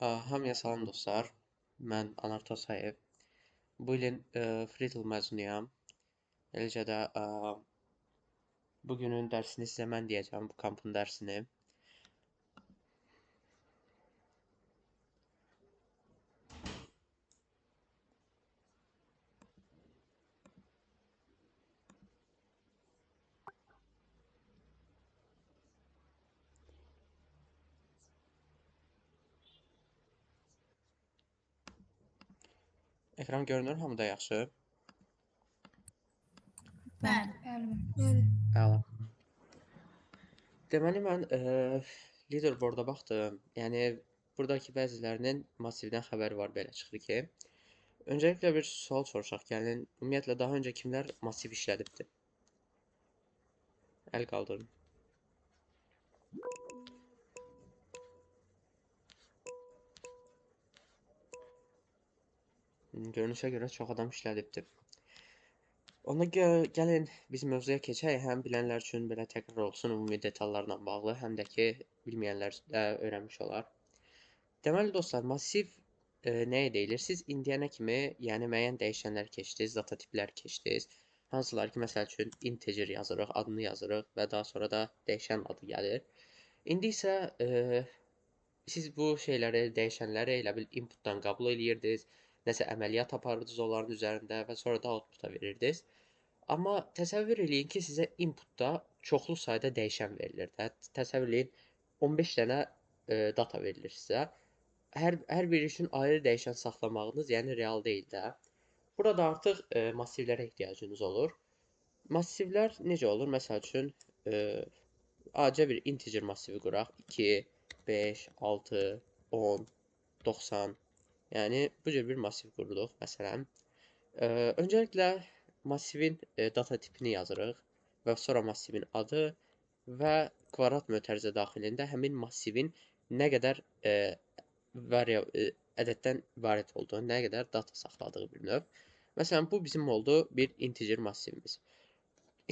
Hamıya salam dostlar. Mən Anar Tosayev. Bu ilin Fritl məzunuyam. Eləcə də bugünün dərsini sizə mən deyəcəm, bu kampın dərsini. Ekran görünür, hamı da yaxşı. Bəli. Bəli. Bəli. Əla. Deməli mən leaderboard-a baxdım. Yəni buradakı bəzilərinin massivdən xəbəri var, belə çıxır ki. Öncəliklə bir sual soruşaq. Gəlin, ümumiyyətlə daha öncə kimlər massiv işlədibdir? Əl qaldırın. Görünüşə görə çox adam işlədibdir. Ona gəlin biz mövzuya keçək. Həm bilənlər üçün belə təkrar olsun ümumi detallarla bağlı, həm də ki bilməyənlər də öyrənmiş olar. Deməli dostlar, massiv nəyə deyilir? Siz indiyənə kimi, yəni müəyyən dəyişənlər keçdiniz, data tiplər keçdiniz. Hansılar ki, məsəl üçün integer yazırıq, adını yazırıq və daha sonra da dəyişən adı gəlir. İndi isə siz bu şeyləri, dəyişənləri elə bil inputdan qəbul eləyirdiniz, nəsə əməliyyat aparırdınız onların üzərində və sonra da outputa verirdiniz. Amma təsəvvür eləyin ki, sizə inputda çoxlu sayda dəyişən verilir də. Təsəvvür eləyin, 15 dənə data verilir sizə. Hər biri üçün ayrı dəyişən saxlamağınız, yəni real deyil də. Burada artıq massivlərə ehtiyacınız olur. Massivlər necə olur? Məsəl üçün, adicə bir integer massivi quraq. 2, 5, 6, 10, 90. Yəni, bu cür bir massiv qurduq, məsələn. Öncəliklə massivin data tipini yazırıq və sonra massivin adı və kvadrat mötərizə daxilində həmin massivin nə qədər ədəddən ibarət olduğu, nə qədər data saxladığı bir növ. Məsələn, bu bizim oldu bir integer massivimiz.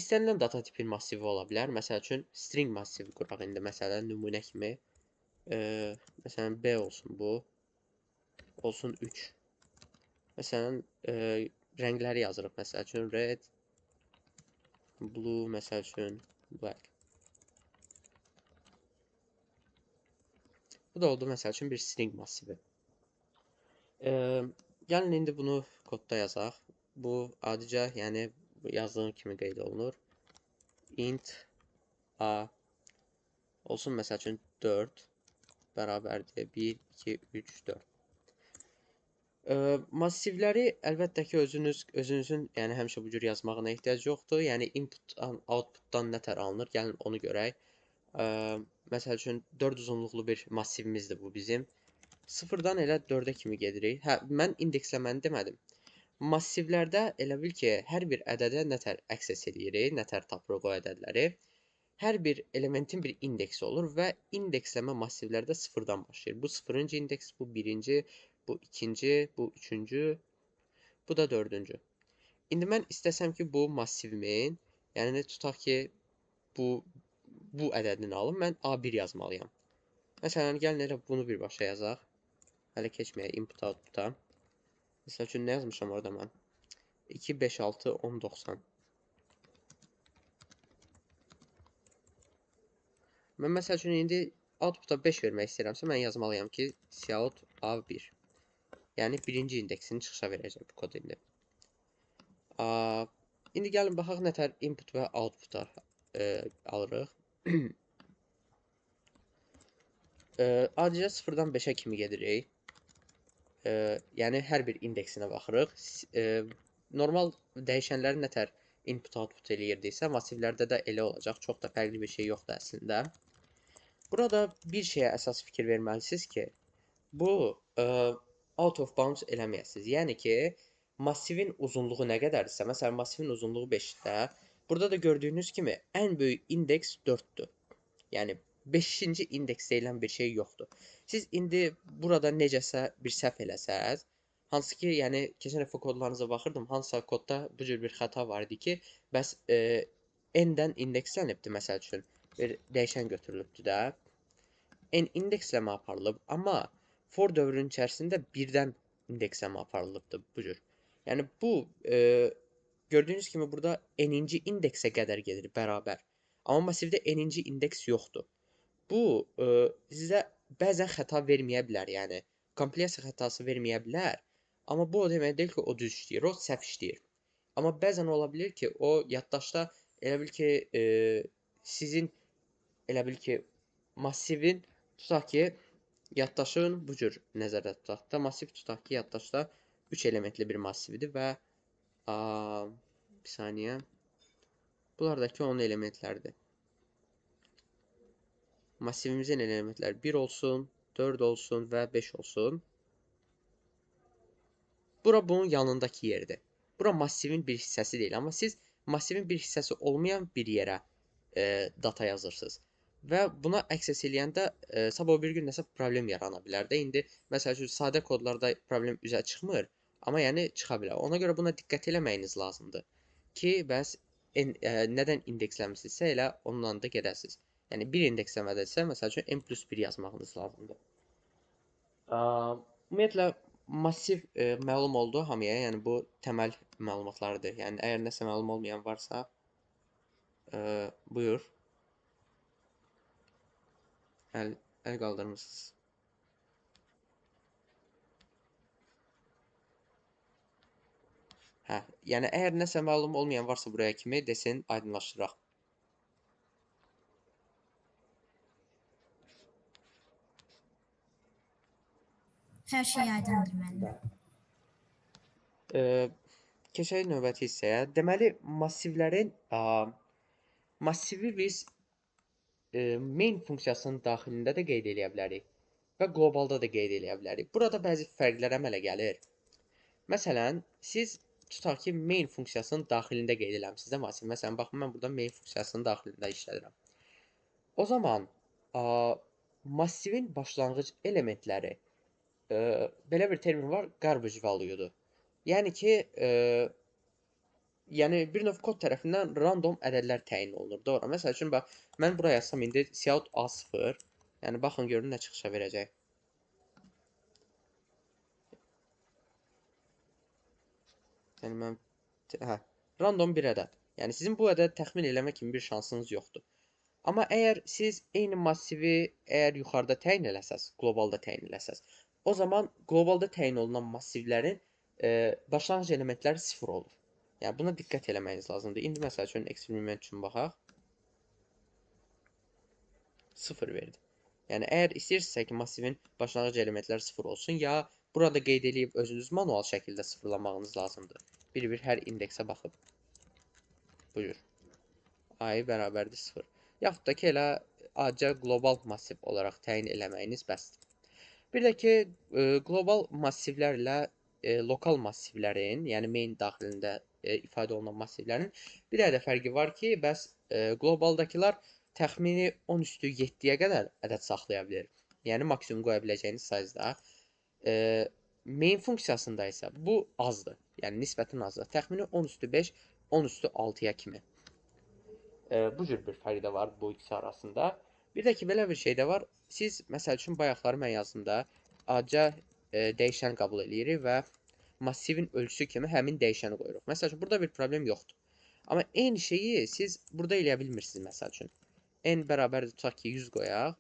İstənilən data tipin massivi ola bilər. Məsəl üçün, string massivi quraq indi, məsələn, nümunə kimi. Məsələn, B olsun bu. Olsun 3. Məsələn, rəngləri yazırıq. Məsəl üçün, red, blue, məsəl üçün, black. Bu da oldu, məsəl üçün, bir string massivi. Gəlin, indi bunu kodda yazaq. Bu, adicə, yəni, yazdığım kimi qeyd olunur. Int a olsun, məsəl üçün, 4 bərabərdir. 1, 2, 3, 4. Massivləri əlbəttə ki, özünüzün, yəni həmişə bu cür yazmağına ehtiyac yoxdur. Yəni inputdan, outputdan nətər alınır? Gəlin onu görək. Məsəl üçün 4 uzunluqlu bir massivimizdir bu bizim. 0-dan elə 4-ə kimi gedirik. Hə, mən indeksləməni demədim. Massivlərdə elə bil ki, hər bir ədədə nətər access eləyirik, nətər tapırıq o ədədləri. Hər bir elementin bir indeksi olur və indeksləmə massivlərdə 0-dan başlayır. Bu 0-cı indeks, bu 1-ci, bu 2-ci, bu 3-cü, bu da 4-cü. İndi mən istəsəm ki, bu massivimin, yəni tutaq ki, bu ədədini alım, mən A1 yazmalıyam. Məsələn, gəlin elə bunu birbaşa yazaq. Hələ keçməyək input outputa. Məsəl üçün, nə yazmışam orada mən? 2, 5, 6, 10, 90. Mən məsəl üçün, indi outputa 5 vermək istəyirəmsə, mən yazmalıyam ki, cout A1. Yəni, birinci indeksini çıxışa verəcək bu kod indi. İndi gəlin, baxaq nətər input və outputa alırıq. Adicə 0-dan 5-ə kimi gedirik. Yəni, hər bir indeksinə baxırıq. Normal dəyişənləri nətər input-output eləyirdiksə, massivlərdə də elə olacaq. Çox da fərqli bir şey yoxdur əslində. Burada bir şeyə əsas fikir verməlisiniz ki, bu out of bounds eləməyəsiniz. Yəni ki, massivin uzunluğu nə qədərdirsə, məsələn, massivin uzunluğu 5-də, burada da gördüyünüz kimi ən böyük indeks 4-dür. Yəni, 5-ci indeks deyilən bir şey yoxdur. Siz indi burada necəsə bir səhv eləsəz, hansı ki, yəni, keçən dəfə kodlarınıza baxırdım, hansısa kodda bu cür bir xəta var idi ki, bəs n-dən indekslənibdir, məsəl üçün, bir dəyişən götürülübdür də. N indeksləmə aparılıb, amma For dövrünün içərisində birdən indeksləmə aparılıbdır bu cür. Yəni bu gördüyünüz kimi burada n-inci indeksə qədər gedir bərabər. Amma massivdə n-inci indeks yoxdur. Bu sizə bəzən xəta verməyə bilər, yəni kompilyasiya xətası verməyə bilər. Amma bu o demək deyil ki, o düz işləyir, o səhv işləyir. Amma bəzən ola bilər ki, o yaddaşda elə bil ki, sizin elə bil ki, massivin tutaq ki, yaddaşın bu cür nəzərdə tutaq da, massiv tutaq ki, yaddaşda 3 elementli bir massivdir və bir saniyə, bunlar da ki, onun elementləridir. Massivimizin elementləri 1 olsun, 4 olsun və 5 olsun. Bura bunun yanındakı yerdir. Bura massivin bir hissəsi deyil, amma siz massivin bir hissəsi olmayan bir yerə data yazırsınız. Və buna access eləyəndə sabah bir gün nəsə problem yarana bilər də. İndi məsəl üçün sadə kodlarda problem üzə çıxmır, amma yəni çıxa bilər. Ona görə buna diqqət eləməyiniz lazımdır ki, bəs nədən indeksləmişsinizsə elə onunla da gedəsiniz. Yəni bir indeksləmədəsə məsəl üçün n plus 1 yazmağınız lazımdır. Ümumiyyətlə massiv məlum oldu hamıya, yəni bu təməl məlumatlardır. Yəni əgər nəsə məlum olmayan varsa, buyur. Əl qaldırmısınız. Hə, yəni əgər nəsə məlum olmayan varsa buraya kimi desin, aydınlaşdıraq. Hər şey aydındır mənim. Keçək növbəti hissəyə. Deməli, massivlərin massivi biz main funksiyasının daxilində də qeyd eləyə bilərik və qlobalda da qeyd eləyə bilərik. Burada bəzi fərqlər əmələ gəlir. Məsələn, siz tutaq ki, main funksiyasının daxilində qeyd eləmisiniz də massiv. Məsələn, baxın, mən burada main funksiyasının daxilində işlədirəm. O zaman massivin başlanğıc elementləri belə bir termin var, garbage value-dur. Yəni ki, yəni bir növ kod tərəfindən random ədədlər təyin olunur. Doğru. Məsəl üçün, bax, mən bura yazsam indi cout A0, yəni baxın, görün nə çıxışa verəcək. Yəni mən, hə, random bir ədəd. Yəni sizin bu ədəd təxmin eləmə kimi bir şansınız yoxdur. Amma əgər siz eyni massivi əgər yuxarıda təyin eləsəz, qlobalda təyin eləsəz, o zaman qlobalda təyin olunan massivlərin başlanğıc elementləri 0 olur. Yəni buna diqqət eləməyiniz lazımdır. İndi məsəl üçün eksperiment üçün baxaq. 0 verdi. Yəni əgər istəyirsinizsə ki, massivin başlanğıc elementləri 0 olsun, ya burada qeyd eləyib özünüz manual şəkildə sıfırlamağınız lazımdır. Bir-bir hər indeksə baxıb. Buyur. I bərabərdir 0. Yaxud da ki, elə adicə qlobal massiv olaraq təyin eləməyiniz bəsdir. Bir də ki, qlobal massivlərlə lokal massivlərin, yəni main daxilində ifadə olunan massivlərin bir dənə də fərqi var ki, bəs qlobaldakılar təxmini 10 üstü 7-yə qədər ədəd saxlaya bilir. Yəni maksimum qoya biləcəyiniz sayda. Main funksiyasında isə bu azdır. Yəni nisbətən azdır. Təxmini 10 üstü 5, 10 üstü 6-ya kimi. Bu cür bir fərq də var bu ikisi arasında. Bir də ki, belə bir şey də var. Siz, məsəl üçün, bayaqları mən yazdım da, adicə dəyişən qəbul eləyirik və massivin ölçüsü kimi həmin dəyişəni qoyuruq. Məsəl üçün, burada bir problem yoxdur. Amma eyni şeyi siz burada eləyə bilmirsiniz, məsəl üçün. N bərabərdir, tutaq ki, 100 qoyaq.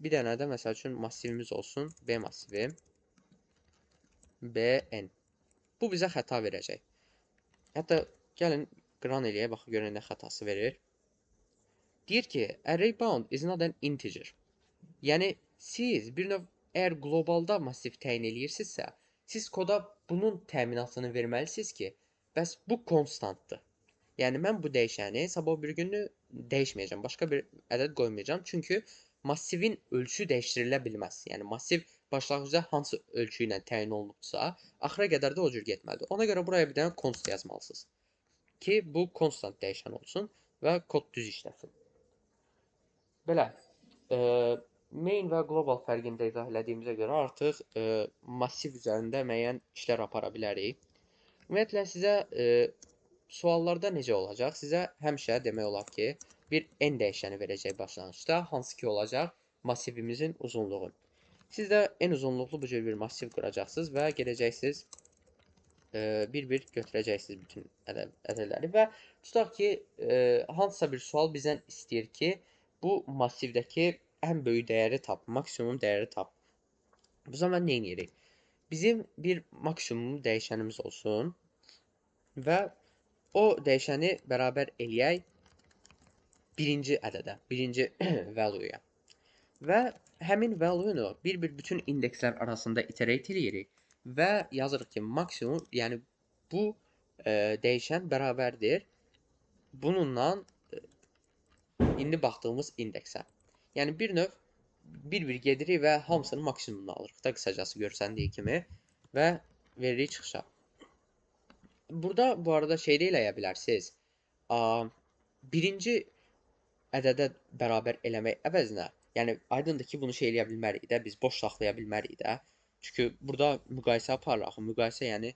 Bir dənə də, məsəl üçün, massivimiz olsun. B massivi. BN. Bu bizə xəta verəcək. Hətta gəlin, qran eləyək, baxın, görün nə xətası verir. Deyir ki, array bound is not an integer. Yəni, siz bir növ, əgər qlobalda massiv təyin eləyirsinizsə, siz koda bunun təminatını verməlisiniz ki, bəs bu konstantdır. Yəni, mən bu dəyişəni sabah bir günü dəyişməyəcəm, başqa bir ədəd qoymayacağam. Çünki massivin ölçüsü dəyişdirilə bilməz. Yəni, massiv başlanğıcda hansı ölçü ilə təyin olunubsa, axıra qədər də o cür getməlidir. Ona görə buraya bir dənə const yazmalısınız ki, bu konstant dəyişən olsun və kod düz işləsin. Belə, main və global fərqini də izah elədiyimizə görə artıq massiv üzərində müəyyən işlər apara bilərik. Ümumiyyətlə, sizə suallarda necə olacaq? Sizə həmişə demək olar ki, bir n dəyişəni verəcək başlanğıcda, hansı ki olacaq massivimizin uzunluğu. Siz də n uzunluqlu bu cür bir massiv quracaqsınız və gedəcəksiniz bir-bir götürəcəksiniz bütün ədədləri və tutaq ki, hansısa bir sual bizdən istəyir ki, bu massivdəki ən böyük dəyəri tap, maksimum dəyəri tap. Bu zaman nə edirik? Bizim bir maksimum dəyişənimiz olsun və o dəyişəni bərabər eləyək birinci ədədə, birinci value-ya. Və həmin value-nu bir-bir bütün indekslər arasında iterate eləyirik və yazırıq ki, maksimum, yəni bu dəyişən bərabərdir bununla indi baxdığımız indeksə. Yəni bir növ bir-bir gedirik və hamısının maksimumunu alırıq da qısacası görsəndiyi kimi və veririk çıxışa. Burada bu arada şey də eləyə bilərsiniz. Birinci ədədə bərabər eləmək əvəzinə, yəni aydındır ki, bunu şey eləyə bilmərik də, biz boş saxlaya bilmərik də. Çünki burada müqayisə aparırıq. Müqayisə yəni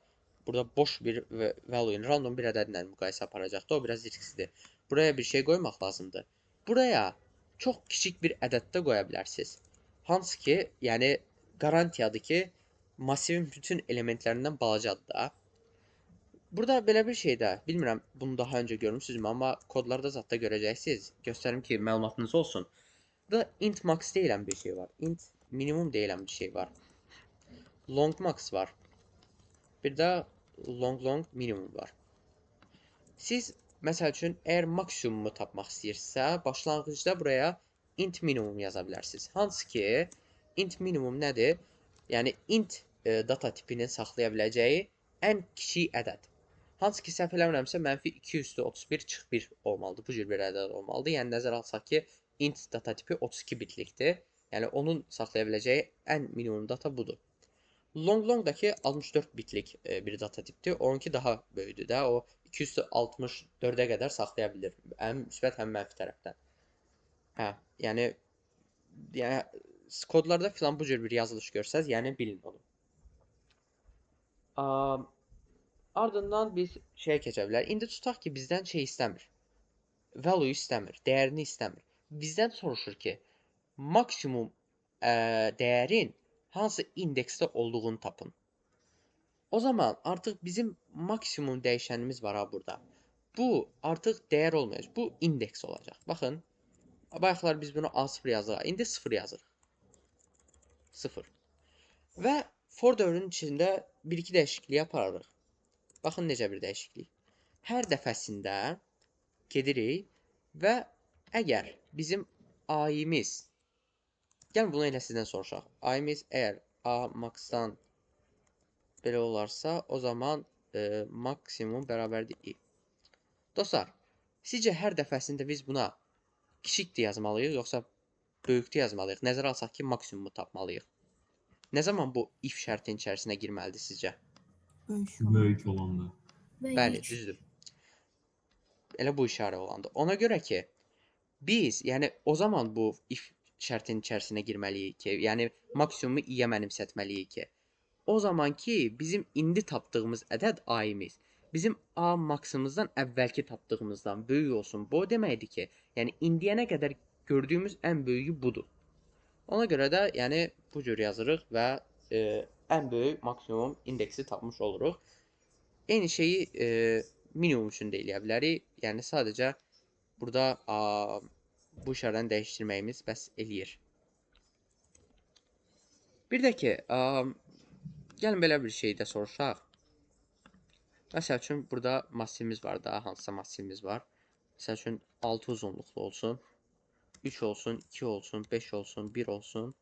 burada boş bir value, random bir ədədlə müqayisə aparacaqdır. O biraz risklidir. Buraya bir şey qoymaq lazımdır. Buraya çox kiçik bir ədəd də qoya bilərsiniz. Hansı ki, yəni qarantiyadır ki, massivin bütün elementlərindən balacadır da. Burada belə bir şey də, bilmirəm bunu daha öncə görmüsünüzmü, amma kodlarda zətdə görəcəksiniz. Göstərim ki, məlumatınız olsun. Burada int max deyilən bir şey var. Int minimum deyilən bir şey var. Long max var. Bir də long long minimum var. Siz məsəl üçün əgər maksimumu tapmaq istəyirsinizsə, başlanğıcda buraya int minimum yaza bilərsiniz. Hansı ki, int minimum nədir? Yəni int data tipinin saxlaya biləcəyi ən kiçik ədəd. Hansı ki, səhv eləmirəmsə, mənfi 231 çıx 1 olmalıdır. Bu cür bir ədəd olmalıdır. Yəni nəzərə alsaq ki, int data tipi 32 bitlikdir. Yəni onun saxlaya biləcəyi ən minimum data budur. Long longdakı 64 bitlik bir data tipdir. Onunki daha böyükdür də. O 264-ə qədər saxlaya bilir. Həm müsbət, həm mənfi tərəfdən. Hə, yəni kodlarda filan bu cür bir yazılış görsəz, yəni bilin onu. Ardından biz şeyə keçə bilərik. İndi tutaq ki, bizdən şey istəmir. Value istəmir, dəyərini istəmir. Bizdən soruşur ki, maksimum dəyərin hansı indeksdə olduğunu tapın. O zaman artıq bizim maksimum dəyişənimiz var ha burada. Bu artıq dəyər olmayacaq. Bu indeks olacaq. Baxın, bayaqlar biz bunu A0 yazırıq. İndi 0 yazırıq. 0. Və for dövrünün içində bir-iki dəyişiklik aparırıq. Baxın necə bir dəyişiklik. Hər dəfəsində gedirik və əgər bizim A-imiz, gəlin bunu elə sizdən soruşaq. A-imiz əgər A max-dan belə olarsa, o zaman maksimum bərabərdir i. Dostlar, sizcə hər dəfəsində biz buna kiçikdir yazmalıyıq, yoxsa böyükdür yazmalıyıq? Nəzərə alsaq ki, maksimumu tapmalıyıq. Nə zaman bu if şərtin içərisinə girməlidir sizcə? Böyük olanda. Bəli, düzdür. Elə bu işarə olanda. Ona görə ki, biz, yəni o zaman bu if şərtin içərisinə girməliyik ki, yəni maksimumu i-yə mənimsətməliyik ki, o zaman ki, bizim indi tapdığımız ədəd A-imiz, bizim A maksımızdan əvvəlki tapdığımızdan böyük olsun. Bu o deməkdir ki, yəni indiyənə qədər gördüyümüz ən böyüyü budur. Ona görə də yəni bu cür yazırıq və ən böyük maksimum indeksi tapmış oluruq. Eyni şeyi minimum üçün də eləyə bilərik. Yəni sadəcə burada bu işarəni dəyişdirməyimiz bəs eləyir. Bir də ki, gəlin belə bir şey də soruşaq. Məsəl üçün, burada massivimiz var da, hansısa massivimiz var. Məsəl üçün, 6 uzunluqlu olsun, 3 olsun, 2 olsun, 5 olsun, 1 olsun,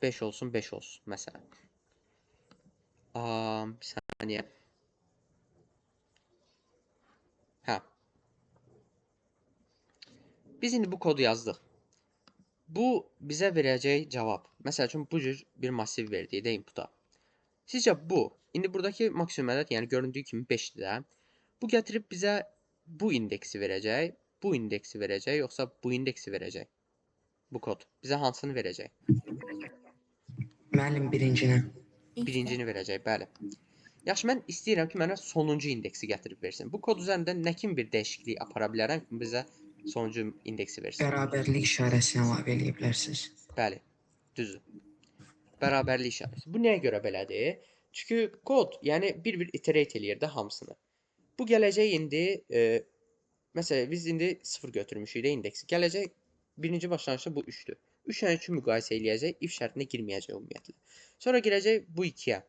5 olsun, 5 olsun, məsələn. Bir saniyə. Hə. Biz indi bu kodu yazdıq. Bu bizə verəcək cavab. Məsəl üçün, bu cür bir massiv verdik də inputa. Sizcə bu, indi buradakı maksimum ədəd, yəni göründüyü kimi 5-dir də. Bu gətirib bizə bu indeksi verəcək, bu indeksi verəcək, yoxsa bu indeksi verəcək? Bu kod bizə hansını verəcək? Müəllim birincini. Birincini verəcək, bəli. Yaxşı, mən istəyirəm ki, mənə sonuncu indeksi gətirib versin. Bu kod üzərində nə kimi bir dəyişiklik apara bilərəm ki, bizə sonuncu indeksi versin? Bərabərlik işarəsini əlavə eləyə bilərsiniz. Bəli, düzdür. Bərabərlik işarəsi. Bu nəyə görə belədir? Çünki kod, yəni bir-bir iterate eləyir də hamısını. Bu gələcək indi, məsələn, biz indi 0 götürmüşük də indeksi. Gələcək birinci başlanğıcda bu 3-dür. 3 ilə 3-ü müqayisə eləyəcək, if şərtinə girməyəcək ümumiyyətlə. Sonra girəcək bu 2-yə.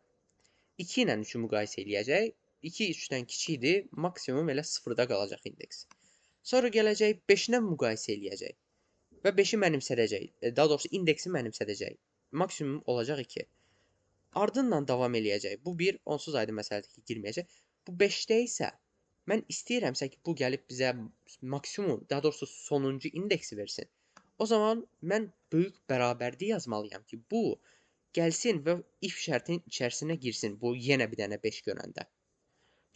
2 ilə 3-ü müqayisə eləyəcək. 2 3-dən kiçikdir, maksimum elə 0-da qalacaq indeks. Sonra gələcək 5 ilə müqayisə eləyəcək və 5-i mənimsədəcək, daha doğrusu indeksi mənimsədəcək. Maksimum olacaq 2. Ardından davam eləyəcək. Bu 1, onsuz aydın məsələdir ki, girməyəcək. Bu 5-də isə mən istəyirəmsə ki, bu gəlib bizə maksimum, daha doğrusu sonuncu indeksi versin. O zaman mən böyük bərabərlik yazmalıyam ki, bu gəlsin və if şərtinin içərisinə girsin. Bu yenə bir dənə 5 görəndə.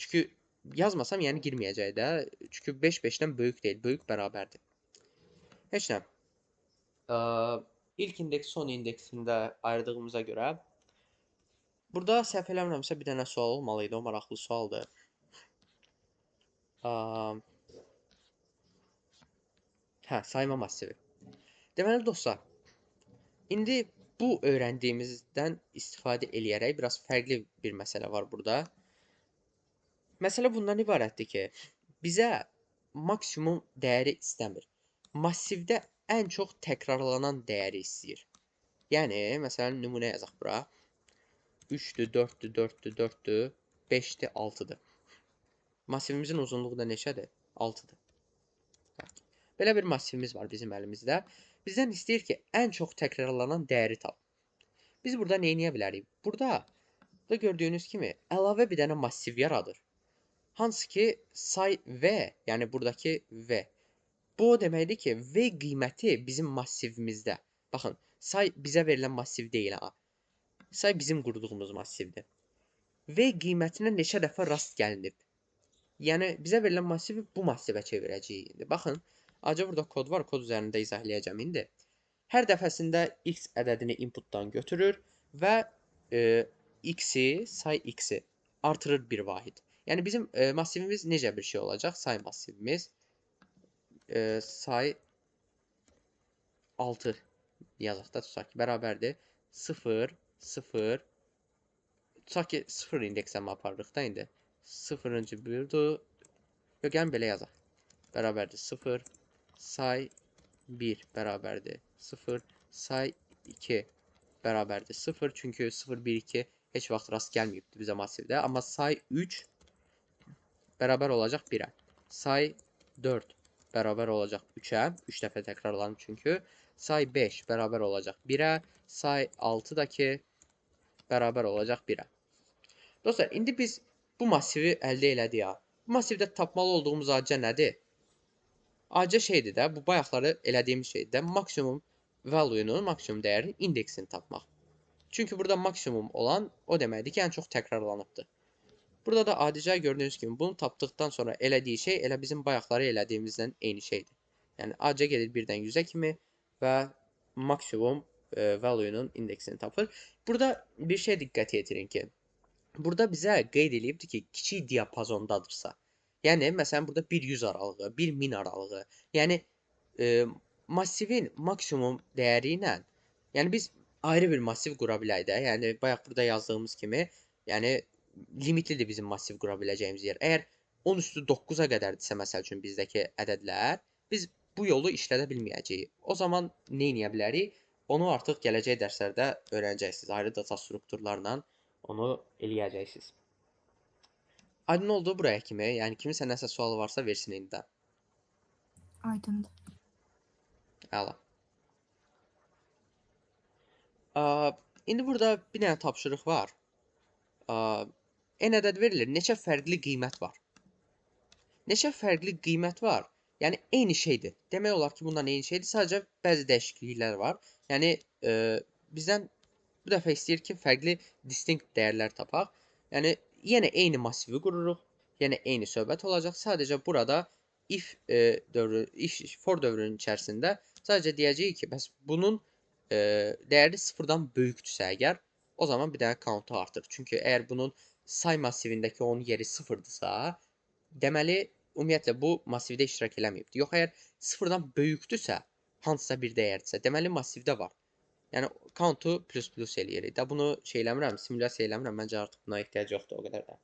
Çünki yazmasam, yəni girməyəcək də. Çünki 5 5-dən böyük deyil, böyük bərabərdir. Heç nə. İlk indeks son indeksində ayırdığımıza görə burada səhv eləmirəmsə bir dənə sual olmalı idi, o maraqlı sualdır. Hə, sayma massivi. Deməli dostlar, indi bu öyrəndiyimizdən istifadə eləyərək biraz fərqli bir məsələ var burada. Məsələ bundan ibarətdir ki, bizə maksimum dəyəri istəmir. Massivdə ən çox təkrarlanan dəyəri istəyir. Yəni, məsələn, nümunə yazaq bura. 3-dür, 4-dür, 4-dür, 4-dür, 5-dir, 6-dır. Massivimizin uzunluğu da neçədir? 6-dır. Belə bir massivimiz var bizim əlimizdə. Bizdən istəyir ki, ən çox təkrarlanan dəyəri tap. Biz burada nə edə bilərik? Burada gördüyünüz kimi əlavə bir dənə massiv yaradır. Hansı ki, say V, yəni buradakı V. Bu o deməkdir ki, V qiyməti bizim massivimizdə. Baxın, say bizə verilən massiv deyil ha. Say bizim qurduğumuz massivdir. V qiymətinə neçə dəfə rast gəlinib. Yəni, bizə verilən massivi bu massivə çevirəcəyik indi. Baxın, acı burada kod var, kod üzərində izah eləyəcəm indi. Hər dəfəsində x ədədini inputdan götürür və x-i, say x-i artırır bir vahid. Yəni, bizim massivimiz necə bir şey olacaq? Say massivimiz say 6 yazaq da, tutaq ki, bərabərdir. 0, 0, tutaq ki, 0 indeksləmə aparırıq da indi. 0-cı buyurdu. Yox, gəlin belə yazaq. Bərabərdir 0, say 1 bərabərdir 0, say 2 bərabərdir 0. Çünki 0, 1, 2 heç vaxt rast gəlməyibdir bizə massivdə. Amma say 3 bərabər olacaq 1-ə. Say 4 bərabər olacaq 3-ə. 3 dəfə təkrarlanıb çünki. Say 5 bərabər olacaq 1-ə. Say 6 da ki bərabər olacaq 1-ə. Dostlar, indi biz bu massivi əldə elədik ha. Bu massivdə tapmalı olduğumuz adicə nədir? Adicə şeydir də, bu bayaqları elədiyimiz şeydir də, maksimum value-nun, maksimum dəyərinin indeksini tapmaq. Çünki burada maksimum olan o deməkdir ki, ən çox təkrarlanıbdır. Burada da adicə gördüyünüz kimi bunu tapdıqdan sonra elədiyi şey elə bizim bayaqları elədiyimizdən eyni şeydir. Yəni adicə gedir 1-dən 100-ə kimi və maksimum value-nun indeksini tapır. Burada bir şey diqqət yetirin ki, burada bizə qeyd eləyibdir ki, kiçik diapazondadırsa. Yəni, məsələn, burada 1-100 aralığı, 1-1000 aralığı. Yəni, massivin maksimum dəyəri ilə, yəni biz ayrı bir massiv qura bilək də. Yəni, bayaq burada yazdığımız kimi, yəni limitlidir bizim massiv qura biləcəyimiz yer. Əgər 10 üstü 9-a qədərdirsə, məsəl üçün bizdəki ədədlər, biz bu yolu işlədə bilməyəcəyik. O zaman nə edə bilərik? Onu artıq gələcək dərslərdə öyrənəcəksiniz. Ayrı data strukturlarla onu eləyəcəksiniz. Aydın oldu buraya kimi. Yəni, kiminsə nəsə sualı varsa versin indidən. Aydındır. Əla. İndi burada bir dənə tapşırıq var. N ədəd verilir. Neçə fərqli qiymət var? Neçə fərqli qiymət var? Yəni, eyni şeydir. Demək olar ki, bundan eyni şeydir. Sadəcə bəzi dəyişikliklər var. Yəni, bizdən bu dəfə istəyir ki, fərqli distinct dəyərlər tapaq. Yəni, yenə eyni massivi qururuq. Yenə eyni söhbət olacaq. Sadəcə burada if dövrü, if for dövrünün içərisində sadəcə deyəcəyik ki, bəs bunun dəyəri sıfırdan böyükdürsə əgər, o zaman bir dənə count-u artır. Çünki əgər bunun say massivindəki onun yeri sıfırdırsa, deməli, ümumiyyətlə bu massivdə iştirak eləməyibdir. Yox, əgər sıfırdan böyükdürsə, hansısa bir dəyərdirsə, deməli massivdə var. Yəni count-u plus plus eləyirik də. Bunu şey eləmirəm, simulyasiya eləmirəm. Məncə artıq buna ehtiyac yoxdur o qədər də.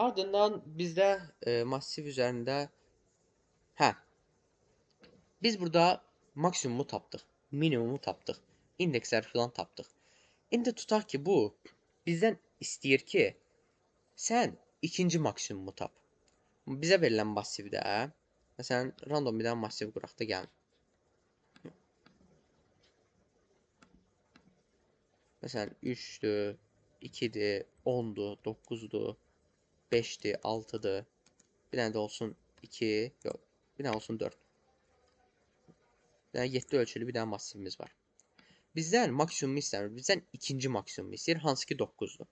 Ardından bizdə massiv üzərində biz burada maksimumu tapdıq, minimumu tapdıq, indekslər filan tapdıq. İndi tutaq ki, bu bizdən istəyir ki, sən ikinci maksimumu tap. Bizə verilən massivdə, məsələn, random bir dənə massiv quraq da gəlin. Məsələn, 3-dür, 2-dir, 10-dur, 9-dur, 5-dir, 6-dır. Bir dənə də olsun 2, yox, bir dənə olsun 4. Bir dənə 7 ölçülü bir dənə massivimiz var. Bizdən maksimumu istəmir, bizdən ikinci maksimumu istəyir, hansı ki 9-dur.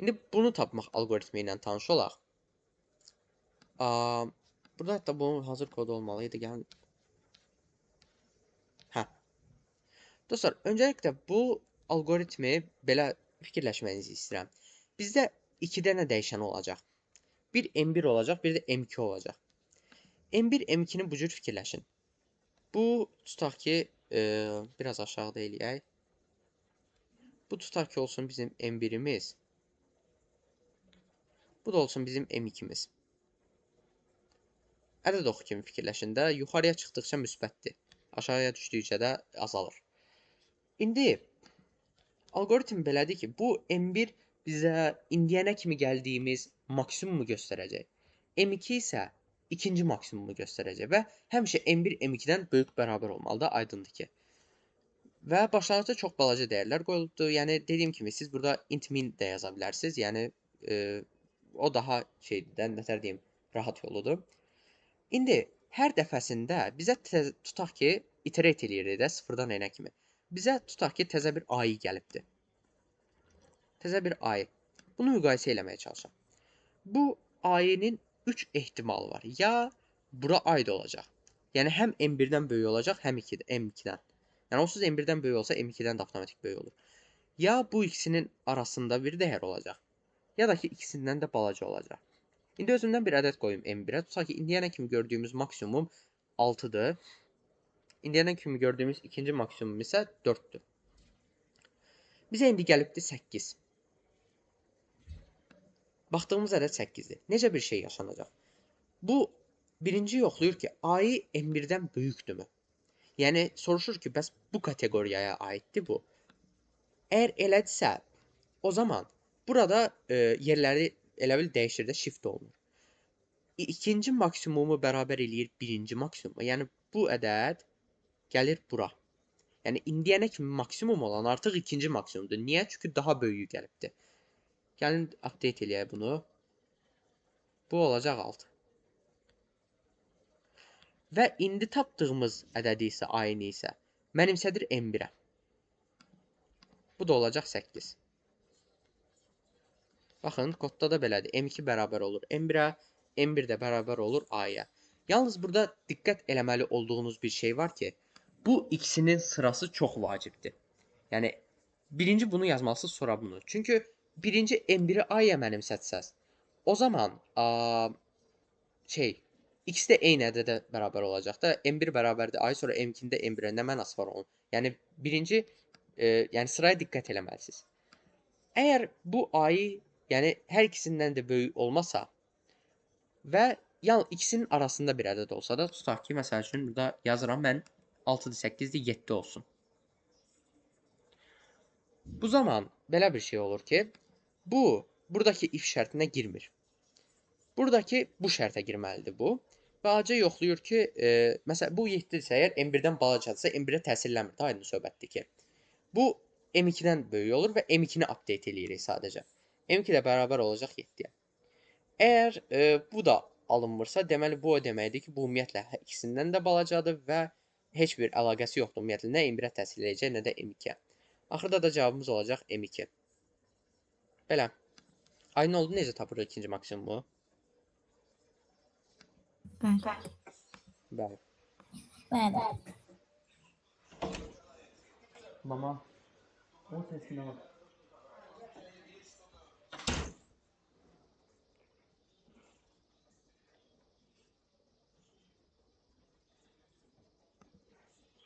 İndi bunu tapmaq alqoritmi ilə tanış olaq. Burada hətta bunun hazır kodu olmalı idi. Gəlin. Hə. Dostlar, öncəliklə bu alqoritmi belə fikirləşməyinizi istəyirəm. Bizdə 2 dənə dəyişən olacaq. Bir M1 olacaq, bir də M2 olacaq. M1, M2-ni bu cür fikirləşin. Bu, tutaq ki, biraz aşağıda eləyək. Bu, tutaq ki, olsun bizim M1-imiz. Bu da olsun bizim M2-miz. Ədəd oxu kimi fikirləşin də, yuxarıya çıxdıqca müsbətdir. Aşağıya düşdükcə də azalır. İndi, alqoritm belədir ki, bu M1 bizə indiyənə kimi gəldiyimiz maksimumu göstərəcək. M2 isə ikinci maksimumu göstərəcək və həmişə M1 M2-dən böyük bərabər olmalıdır, aydındır ki. Və başlanğıcda çox balaca dəyərlər qoyulubdur. Yəni, dediyim kimi, siz burada int min də yaza bilərsiniz. Yəni, o daha şeydir, nətər deyim, rahat yoludur. İndi, hər dəfəsində bizə tutaq ki, iterate eləyirik də sıfırdan n-ə kimi. Bizə tutaq ki, təzə bir AI gəlibdir. Təzə bir AI. Bunu müqayisə eləməyə çalışaq. Bu AI-nin 3 ehtimalı var. Ya bura aid olacaq. Yəni, həm M1-dən böyük olacaq, həm M2-dən. Yəni, onsuz M1-dən böyük olsa, M2-dən də avtomatik böyük olur. Ya bu ikisinin arasında bir dəyər olacaq, ya da ki, ikisindən də balaca olacaq. İndi özümdən bir ədəd qoyum M1-ə. Tutaq ki, indiyənə kimi gördüyümüz maksimum 6-dır. İndiyənə kimi gördüyümüz ikinci maksimum isə 4-dür. Bizə indi gəlibdir 8. Baxdığımız ədəd 8-dir. Necə bir şey yaşanacaq? Bu, birinci yoxlayır ki, AI M1-dən böyükdürmü? Yəni, soruşur ki, bəs bu kateqoriyaya aiddir bu. Əgər elədirsə, o zaman burada yerləri elə bil dəyişir də, shift olunur. İkinci maksimumu bərabər eləyir birinci maksimuma. Yəni, bu ədəd gəlir bura. Yəni, indiyənə kimi maksimum olan artıq ikinci maksimumdur. Niyə? Çünki daha böyüyü gəlibdir. Gəlin, update eləyək bunu. Bu olacaq 6. Və indi tapdığımız ədədi isə, ayını isə mənimsədir M1-ə. Bu da olacaq 8. Baxın, kodda da belədir. M2 bərabər olur M1-ə, M1 də bərabər olur A-ya. Yalnız burada diqqət eləməli olduğunuz bir şey var ki, bu ikisinin sırası çox vacibdir. Yəni, birinci bunu yazmalısınız, sonra bunu. Çünki birinci M1-i A-ya mənimsətsəz, o zaman ikisi də eyni ədədə bərabər olacaq da. M1 bərabərdir A-ya, sonra M2-ni də M1-ə. Nə mənası var onun? Yəni, birinci, yəni sıraya diqqət eləməlisiniz. Əgər bu A-yı, yəni hər ikisindən də böyük olmasa və yəni ikisinin arasında bir ədəd olsa da, tutaq ki, məsəl üçün burada yazıram mən 6-dır, 8-dir, 7 olsun. Bu zaman belə bir şey olur ki, bu buradakı if şərtinə girmir. Buradakı bu şərtə girməlidir bu. Və AC yoxlayır ki, məsələn, bu 7-dirsə əgər M1-dən balacadırsa, M1-ə təsirlənmir. Daha aydın söhbətdir ki, bu M2-dən böyük olur və M2-ni update eləyirik sadəcə. M2 də bərabər olacaq 7-yə. Əgər bu da alınmırsa, deməli bu o deməkdir ki, bu ümumiyyətlə ikisindən də balacadır və heç bir əlaqəsi yoxdur. Ümumiyyətlə, nə M1-ə təsir eləyəcək, nə də M2-yə. Axırda da cavabımız olacaq M2. Belə. Aydın oldu, necə tapırıq ikinci maksimumu? Bəli. Bəli. Bəli. Mama, o səsinə bax.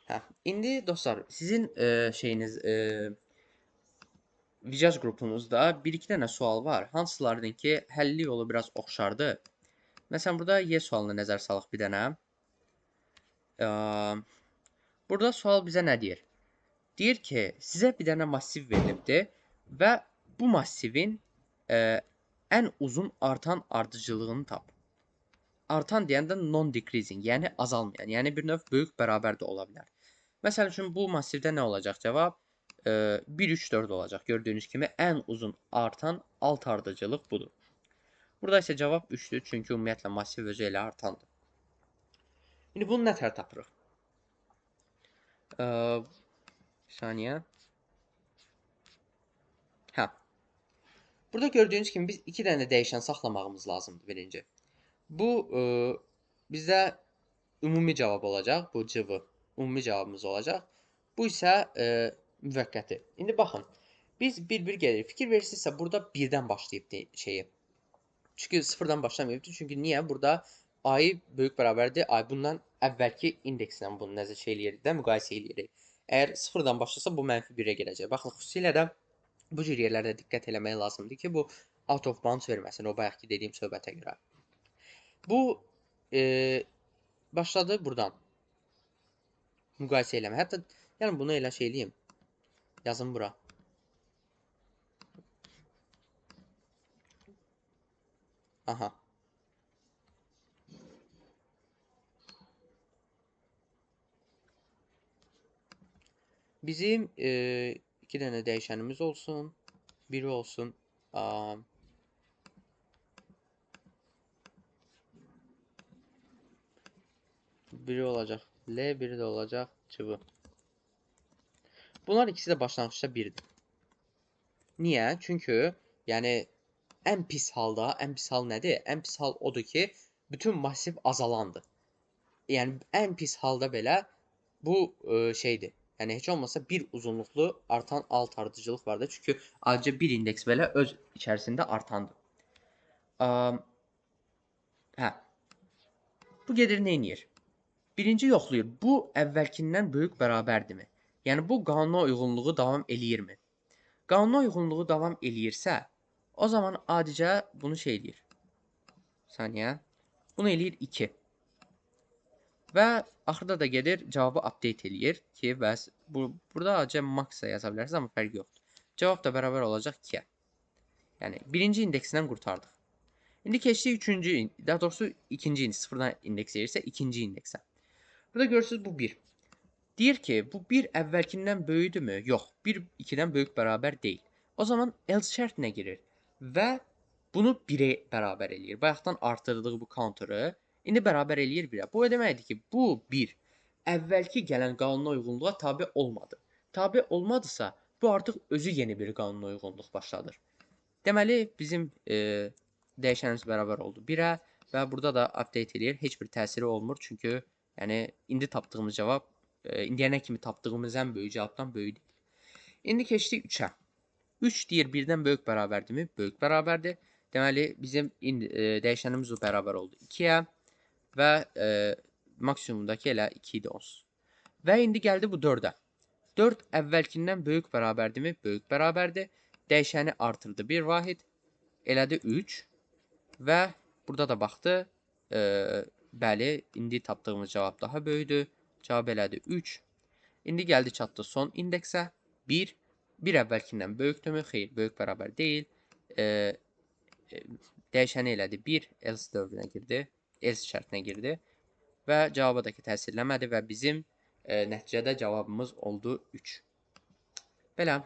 Hə, indi dostlar, sizin şeyiniz Vicaz qrupunuzda bir-iki dənə sual var. Hansılarının ki, həlli yolu biraz oxşardı. Məsələn, burada Y sualına nəzər salaq bir dənə. Burada sual bizə nə deyir? Deyir ki, sizə bir dənə massiv verilibdir və bu massivin ən uzun artan ardıcıllığını tap. Artan deyəndə non-decreasing, yəni azalmayan, yəni bir növ böyük bərabər də ola bilər. Məsəl üçün, bu massivdə nə olacaq cavab? 1, 3, 4 olacaq. Gördüyünüz kimi ən uzun artan alt ardıcıllıq budur. Burada isə cavab 3-dür, çünki ümumiyyətlə massiv özü elə artandır. İndi bunu nə tər tapırıq? Bir saniyə. Hə. Burada gördüyünüz kimi biz 2 dənə dəyişən saxlamağımız lazımdır birinci. Bu bizdə ümumi cavab olacaq. Bu CV ümumi cavabımız olacaq. Bu isə müvəqqəti. İndi baxın, biz bir-bir gedirik. Fikir verirsinizsə, burada 1-dən başlayıb şeyi. Çünki 0-dan başlamayıbdır. Çünki niyə? Burada ay böyük bərabərdir. Ay bundan əvvəlki indekslə bunu nəzər şey eləyirik də, müqayisə eləyirik. Əgər 0-dan başlasa, bu mənfi 1-ə gələcək. Baxın, xüsusilə də bu cür yerlərdə diqqət eləmək lazımdır ki, bu out of bounds verməsin, o bayaqki dediyim söhbətə görə. Bu başladı buradan. Müqayisə eləmək. Hətta, yəni bunu elə şey eləyim. Yazın bura. Aha. Bizim 2 dənə dəyişənimiz olsun. Biri olsun. Biri olacaq L, biri də olacaq CV. Bunlar ikisi də başlanğıcda 1-dir. Niyə? Çünki yəni ən pis halda, ən pis hal nədir? Ən pis hal odur ki, bütün massiv azalandır. Yəni ən pis halda belə bu şeydir. Yəni heç olmasa bir uzunluqlu artan alt ardıcılıq vardır. Çünki adicə bir indeks belə öz içərisində artandır. Hə. Bu gedir nə eləyir? Birinci yoxlayır. Bu əvvəlkindən böyük bərabərdirmi? Yəni bu qanuna uyğunluğu davam eləyirmi? Qanuna uyğunluğu davam eləyirsə, o zaman adicə bunu şey eləyir. Saniyə. Bunu eləyir 2. Və axırda da gedir, cavabı update eləyir ki, bəs burada adicə max-a yaza bilərsiniz, amma fərqi yoxdur. Cavab da bərabər olacaq 2-yə. Yəni birinci indeksindən qurtardıq. İndi keçdik üçüncü, daha doğrusu ikinci indeks, sıfırdan indeks eləyirsə ikinci indeksə. Burada görürsünüz bu 1. Deyir ki, bu 1 əvvəlkindən böyüdürmü? Yox, 1 2-dən böyük bərabər deyil. O zaman else şərtinə girir və bunu 1-ə bərabər eləyir. Bayaqdan artırdığı bu counter'ı indi bərabər eləyir 1-ə. Bu o deməkdir ki, bu 1 əvvəlki gələn qanuna uyğunluğa tabe olmadı. Tabe olmadısa, bu artıq özü yeni bir qanuna uyğunluq başladır. Deməli, bizim dəyişənimiz bərabər oldu 1-ə və burada da update eləyir. Heç bir təsiri olmur, çünki yəni, indi tapdığımız cavab, indiyənə kimi tapdığımız ən böyük cavabdan böyük deyil. İndi keçdik 3-ə. 3 deyir 1-dən böyük bərabərdirmi? Böyük bərabərdir. Deməli, bizim indi, dəyişənimiz bərabər oldu 2-yə və maksimumdakı elə 2 idi olsun. Və indi gəldi bu 4-ə. 4 əvvəlkindən böyük bərabərdirmi? Böyük bərabərdir. Dəyişəni artırdı bir vahid. Elədi 3 və burada da baxdı. Bəli, indi tapdığımız cavab daha böyükdür. Cavab elədi 3. İndi gəldi çatdı son indeksə. 1. 1 əvvəlkindən böyükdürmü? Xeyr, böyük bərabər deyil. Dəyişəni elədi 1. Else dövrünə girdi. Else şərtinə girdi. Və cavaba da ki təsirləmədi və bizim nəticədə cavabımız oldu 3. Belə.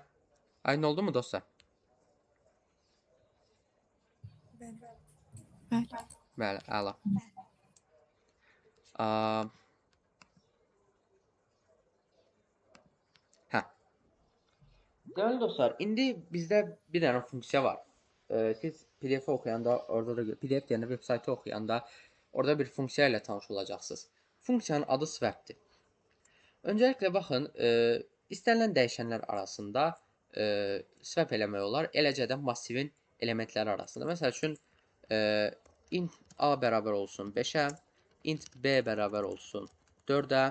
Aydın oldu mu dostlar? Bəli. Bəli. Bəli, əla. Hə. Deməli dostlar, indi bizdə bir dənə funksiya var. Siz PDF oxuyanda, orada da PDF deyəndə web saytı oxuyanda orada bir funksiya ilə tanış olacaqsınız. Funksiyanın adı swap-dir. Öncəliklə baxın, istənilən dəyişənlər arasında swap eləmək olar, eləcə də massivin elementləri arasında. Məsəl üçün, int A bərabər olsun 5-ə, int B bərabər olsun 4-ə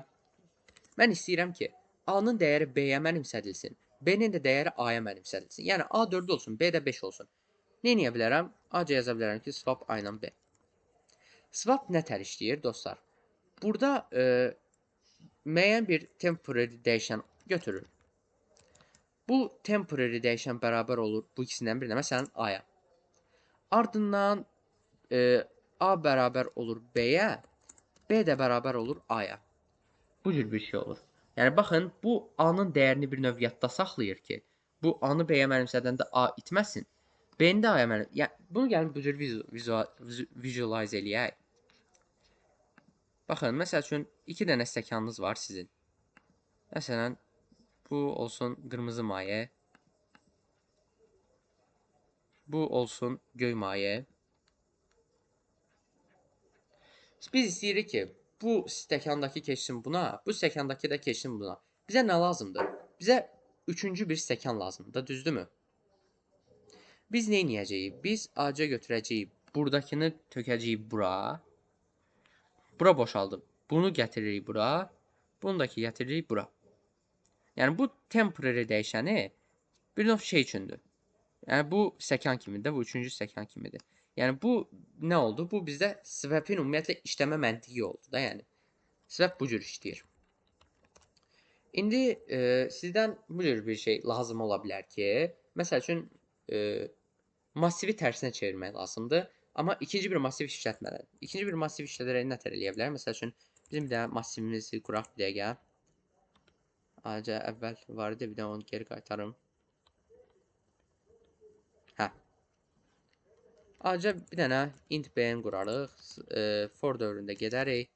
Mən istəyirəm ki, A-nın dəyəri B-yə mənimsədilsin, B-nin də dəyəri A-ya mənimsədilsin. Yəni A 4 olsun, B də 5 olsun. Nə edə bilərəm? A-ca yaza bilərəm ki, swap A ilə B. Swap nə tər işləyir dostlar? Burada müəyyən bir temporary dəyişən götürür. Bu temporary dəyişən bərabər olur bu ikisindən birinə, məsələn A-ya. Ardından A bərabər olur B-yə, B də bərabər olur A-ya. Bu cür bir şey olur. Yəni baxın, bu A-nın dəyərini bir növ yadda saxlayır ki, bu A-nı B-yə mənimsədəndə A itməsin. B-ni də A-ya mənimsədəndə. Yəni, bunu gəlin bu cür visualize eləyək. Baxın, məsəl üçün, 2 dənə stəkanınız var sizin. Məsələn, bu olsun qırmızı maye. Bu olsun göy maye. Biz istəyirik ki, bu stəkandakı keçsin buna, bu stəkandakı da keçsin buna. Bizə nə lazımdır? Bizə üçüncü bir stəkan lazımdır, düzdürmü? Biz nə edəcəyik? Biz AC götürəcəyik, buradakını tökəcəyik bura. Bura boşaldı. Bunu gətiririk bura, bunu da ki gətiririk bura. Yəni bu temporary dəyişəni bir növ şey üçündür. Yəni bu stəkan kimidir, bu üçüncü stəkan kimidir. Yəni bu nə oldu? Bu bizdə swap-in ümumiyyətlə işləmə məntiqi oldu da, yəni. Swap bu cür işləyir. İndi sizdən bu cür bir şey lazım ola bilər ki, məsəl üçün massivi tərsinə çevirmək lazımdır. Amma ikinci bir massiv işlətmədən. İkinci bir massiv işlədərək nə tər eləyə bilər? Məsəl üçün bizim bir dənə massivimizi quraq bir dəqiqə. Ayrıca əvvəl var idi, bir də onu geri qaytarım. Hə. Ayrıca bir dənə int b-ni qurarıq. For dövründə gedərik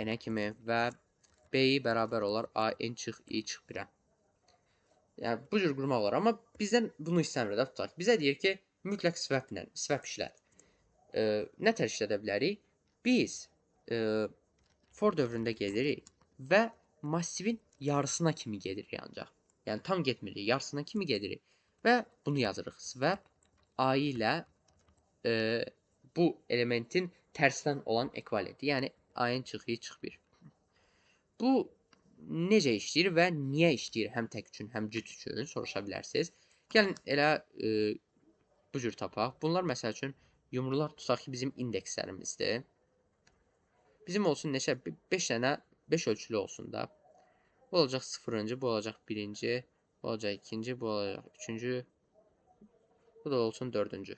n-ə kimi və b-i bərabər olar a, n çıx, i çıx 1-ə. Yəni bu cür qurmaq olar, amma bizdən bunu istəmir də, tutaq. Bizə deyir ki, mütləq swap-lə, swap işlət. Nə tər işlədə bilərik? Biz for dövründə gedirik və massivin yarısına kimi gedirik ancaq. Yəni tam getmirik, yarısına kimi gedirik və bunu yazırıq. Swap a ilə bu elementin tərsindən olan ekvivalenti, yəni a-ın çıx, i çıx 1. Bu necə işləyir və niyə işləyir həm tək üçün, həm cüt üçün soruşa bilərsiniz. Gəlin elə bu cür tapaq. Bunlar məsəl üçün yumrular tutaq ki, bizim indekslərimizdir. Bizim olsun neçə? 5 dənə, 5 ölçülü olsun da. Bu olacaq 0-cı, bu olacaq 1-ci, bu olacaq 2-ci, bu olacaq 3-cü, bu da olsun 4-cü.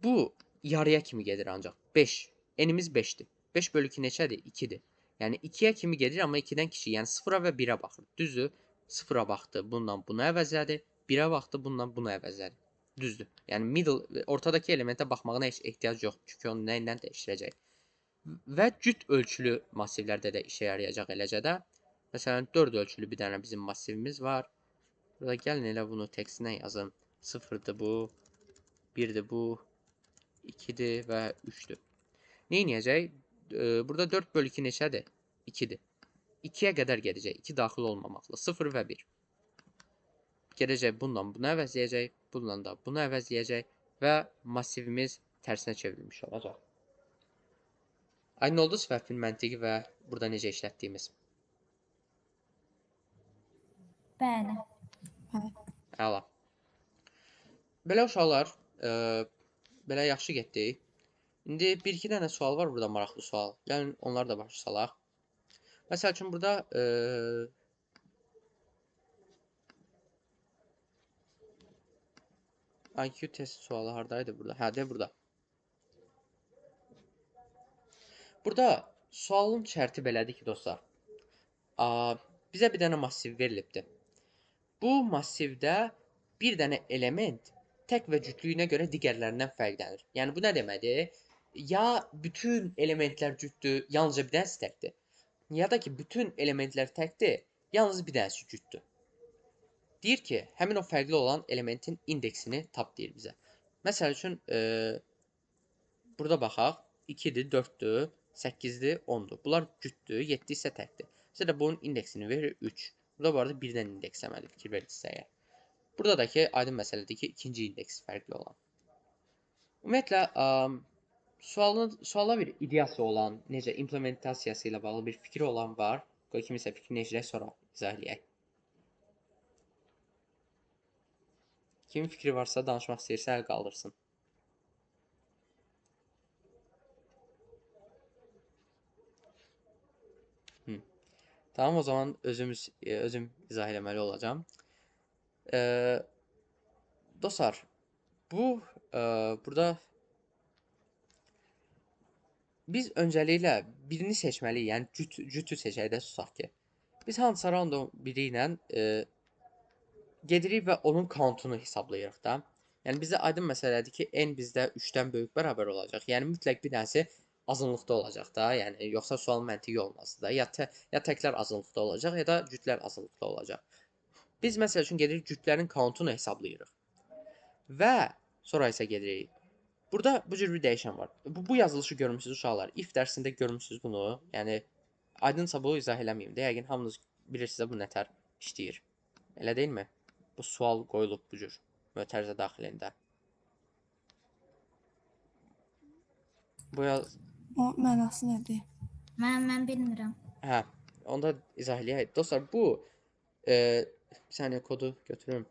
Bu yarıya kimi gedir ancaq. 5. N'imiz 5-dir. 5 bölü 2 neçədir? 2-dir. Yəni 2-yə kimi gedir, amma 2-dən kiçik. Yəni 0-a və 1-ə baxır. Düzdür? 0-a baxdı, bundan bunu əvəzlədi. 1-ə baxdı, bundan bunu əvəzlədi. Düzdür. Yəni middle, ortadakı elementə baxmağına heç ehtiyac yoxdur. Çünki onu nə ilə dəyişdirəcək. Və cüt ölçülü massivlərdə də işə yarayacaq eləcə də. Məsələn, 4 ölçülü bir dənə bizim massivimiz var. Burada gəlin elə bunu tekstinə yazım. 0-dır bu, 1-dir bu, 2-dir və 3-dür. Nə edəcək? Burada 4 bölü 2 neçədir? 2-dir. 2-yə qədər gedəcək. 2 daxil olmamaqla. 0 və 1. Gedəcək bundan bunu əvəzləyəcək, bundan da bunu əvəzləyəcək və massivimiz tərsinə çevrilmiş olacaq. Aydın oldu swap-in məntiqi və burada necə işlətdiyimiz? Bəli. Əla. Belə uşaqlar, belə yaxşı getdik. İndi bir-iki dənə sual var burada, maraqlı sual. Gəlin onları da başa salaq. Məsəl üçün burada IQ test sualı haradaydı burada? Hə, de burada. Burada sualın şərti belədir ki, dostlar. Bizə bir dənə massiv verilibdir. Bu massivdə bir dənə element tək və cütlüyünə görə digərlərindən fərqlənir. Yəni bu nə deməkdir? Ya bütün elementlər cütdür, yalnızca bir dənəsi təkdir. Ya da ki, bütün elementlər təkdir, yalnız bir dənəsi cütdür. Deyir ki, həmin o fərqli olan elementin indeksini tap deyir bizə. Məsəl üçün, burada baxaq, 2-dir, 4-dür, 8-dir, 10-dur. Bunlar cütdür, 7 isə təkdir. Bizə də bunun indeksini verir 3. Burada bu arada birdən indeksləməli, fikir verirsinizsə əgər. Burada da ki, aydın məsələdir ki, ikinci indeks fərqli olan. Ümumiyyətlə, Suala bir ideyası olan, necə implementasiyası ilə bağlı bir fikri olan var. Qoy kimisə fikrini eşidək, sonra izah eləyək. Kimin fikri varsa, danışmaq istəyirsə, əl qaldırsın. Tamam, o zaman özüm izah eləməli olacağam. Dostlar, bu burada biz öncəliklə birini seçməliyik, yəni cütü seçək də tutaq ki. Biz hansısa random biri ilə gedirik və onun countunu hesablayırıq da. Yəni bizdə aydın məsələdir ki, n bizdə 3-dən böyük bərabər olacaq. Yəni mütləq bir dənəsi azınlıqda olacaq da. Yəni yoxsa sualın məntiqi olmazdı da. Ya təklər azınlıqda olacaq, ya da cütlər azınlıqda olacaq. Biz məsəl üçün gedirik cütlərin countunu hesablayırıq. Və sonra isə gedirik. Burada bu cür bir dəyişən var. Bu yazılışı görmüsünüz uşaqlar. If dərsində görmüsünüz bunu. Yəni aydınsa bu izah eləməyim də. Yəqin hamınız bilirsiniz də bu nətər işləyir. Elə deyilmi? Bu sual qoyulub bu cür mötərizə daxilində. Bu yaz... O mənası nədir? Mən bilmirəm. Hə, onda izah eləyək. Dostlar, bu bir saniyə kodu götürüm.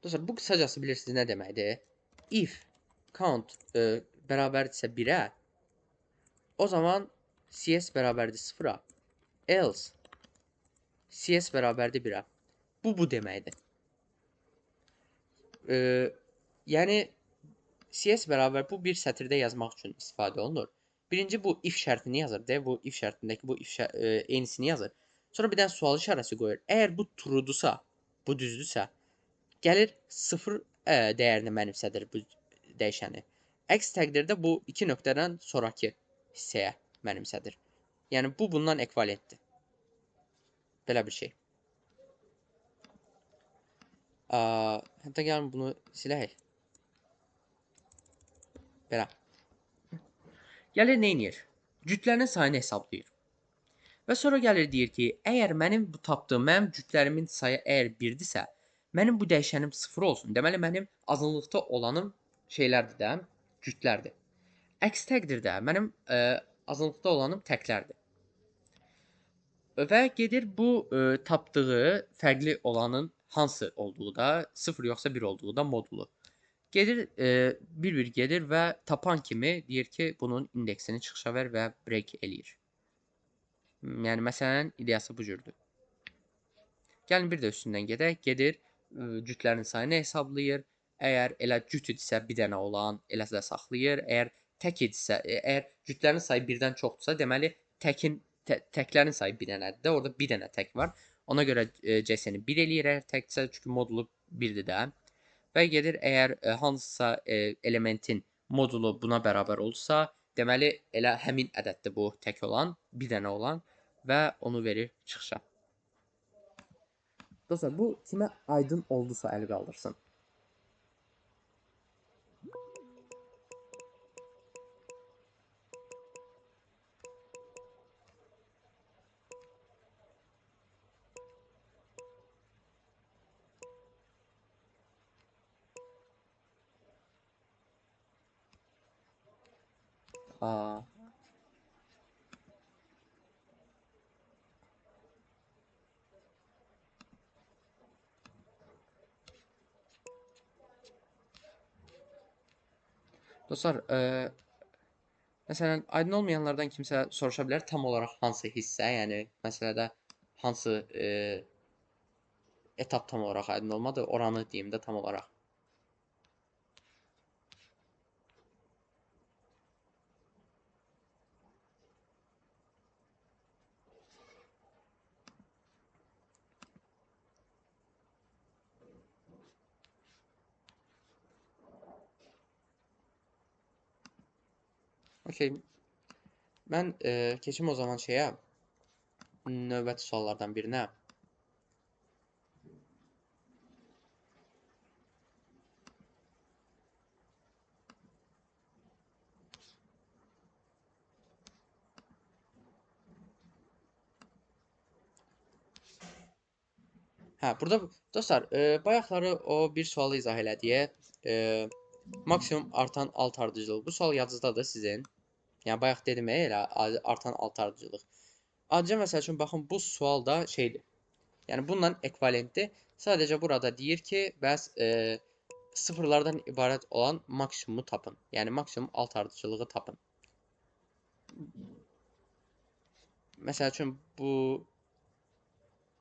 Dostlar, bu qısacası bilirsiniz nə deməkdir? If count bərabərdirsə 1-ə, o zaman CS bərabərdir 0-a, else CS bərabərdir 1-ə. Bu deməkdir. Yəni CS bərabər bu bir sətirdə yazmaq üçün istifadə olunur. Birinci bu if şərtini yazır. De, bu if şərtindəki bu if eynisini yazır. Sonra bir dənə sual işarəsi qoyur. Əgər bu true'dursa, bu düzdürsə, gəlir 0 dəyərini mənimsədir bu dəyişəni. Əks təqdirdə bu 2 nöqtədən sonrakı hissəyə mənimsədir. Yəni bu bundan ekvivalentdir. Belə bir şey. Hətta gəlin bunu silək. Belə. Gəlir nə edir? Cütlərin sayını hesablayır. Və sonra gəlir deyir ki, əgər mənim bu tapdığım, mənim cütlərimin sayı əgər 1-dirsə, mənim bu dəyişənim 0 olsun. Deməli, mənim azınlıqda olanım şeylərdir də, cütlərdir. Əks təqdirdə mənim azınlıqda olanım təklərdir. Və gedir bu tapdığı fərqli olanın hansı olduğu da, 0 yoxsa 1 olduğu da modulu. Gedir, bir-bir gedir və tapan kimi deyir ki, bunun indeksini çıxışa ver və break eləyir. Yəni, məsələnin ideyası bu cürdür. Gəlin bir də üstündən gedək. Gedir, cütlərin sayını hesablayır. Əgər elə cüt idisə bir dənə olan, elə də saxlayır. Əgər tək idisə, əgər cütlərin sayı birdən çoxdursa, deməli təklərin sayı bir dənədir də. Orada bir dənə tək var. Ona görə CS-ni 1 eləyir əgər təkdirsə, çünki modulu 1-dir də. Və gedir, əgər hansısa elementin modulu buna bərabər olsa, deməli elə həmin ədəddir bu tək olan, bir dənə olan və onu verir çıxışa. Dostlar, bu kimə aydın oldusa əl qaldırsın. Dostlar, məsələn, aydın olmayanlardan kimsə soruşa bilər tam olaraq hansı hissə, yəni məsələdə hansı etap tam olaraq aydın olmadı, oranı deyim də tam olaraq. Okey. Mən keçim o zaman şeyə, növbəti suallardan birinə. Hə, burada dostlar, bayaqları o bir sualı izah elədiyi, maksimum artan alt ardıcılıq. Bu sual yadınızdadır sizin. Yəni bayaq dedim elə artan alt ardıcılıq. Adicə məsəl üçün baxın bu sual da şeydir. Yəni bununla ekvivalentdir. Sadəcə burada deyir ki, bəs sıfırlardan ibarət olan maksimumu tapın. Yəni maksimum alt ardıcılığı tapın. Məsəl üçün bu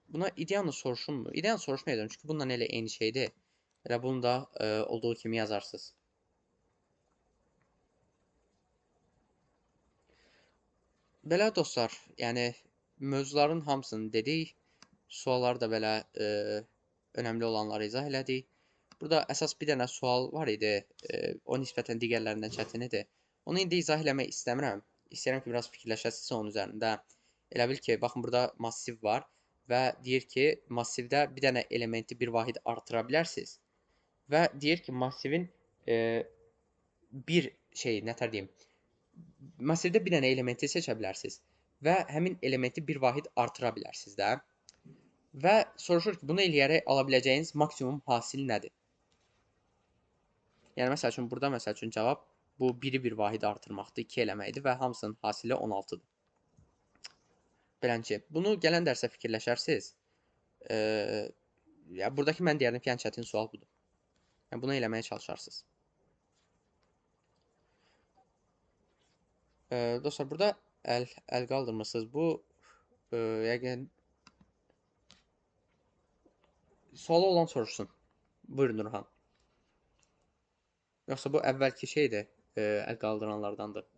buna ideyanı soruşunmu? İdeyanı soruşmayacağım çünki bununla elə eyni şeydir. Elə bunu da olduğu kimi yazarsınız. Belə dostlar, yəni mövzuların hamısını dedik. Sualları da belə önəmli olanları izah elədik. Burada əsas bir dənə sual var idi. O nisbətən digərlərindən çətin idi. Onu indi izah eləmək istəmirəm. İstəyirəm ki, biraz fikirləşəsiniz onun üzərində. Elə bil ki, baxın burada massiv var və deyir ki, massivdə bir dənə elementi bir vahid artıra bilərsiniz. Və deyir ki, massivin bir şey, nətər deyim, massivdə bir dənə elementi seçə bilərsiniz və həmin elementi bir vahid artıra bilərsiniz də. Və soruşur ki, bunu eləyərək ala biləcəyiniz maksimum hasil nədir? Yəni, məsəl üçün, burada məsəl üçün cavab bu biri bir vahid artırmaqdır, 2 eləməkdir və hamısının hasili 16-dır. Belənçi, bunu gələn dərsə fikirləşərsiniz. Ya buradakı mən deyərdim ki, ən çətin sual budur. Yəni, bunu eləməyə çalışarsınız. Dostlar, burada əl qaldırmırsınız. Bu, yəqin sualı olan soruşsun. Buyurun, Nurhan. Yoxsa bu əvvəlki şeydir, əl qaldıranlardandır.